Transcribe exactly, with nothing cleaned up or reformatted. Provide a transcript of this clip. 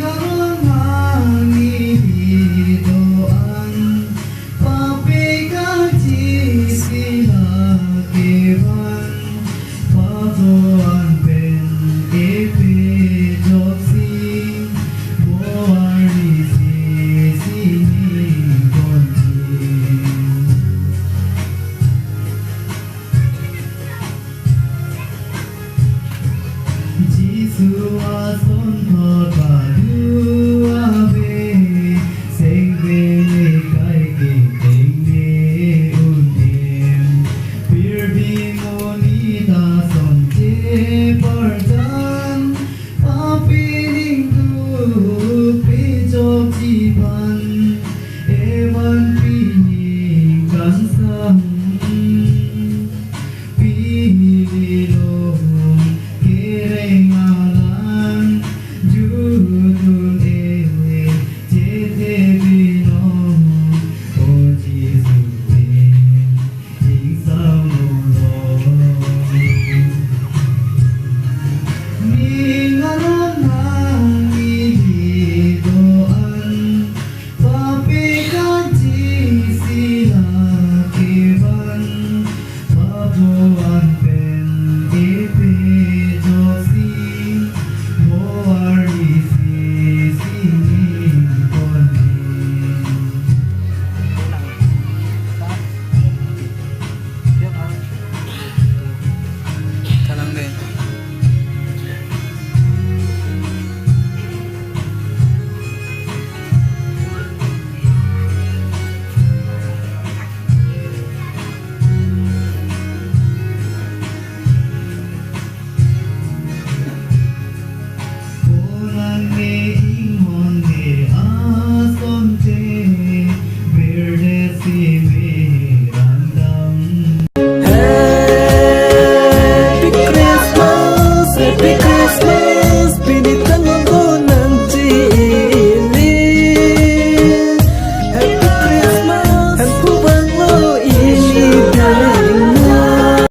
Aron mani do-an, pape kachisi lake van, pado-an pen epejoksi, bo-arni si sini ponji. Jisu asonthot padu ave, sengve ne kai ketheng ne un-em. Pirbi monit ason cheparjan, pape ningduk pejokji aphan, evan pining kangsam. Pini long kereng alang jutu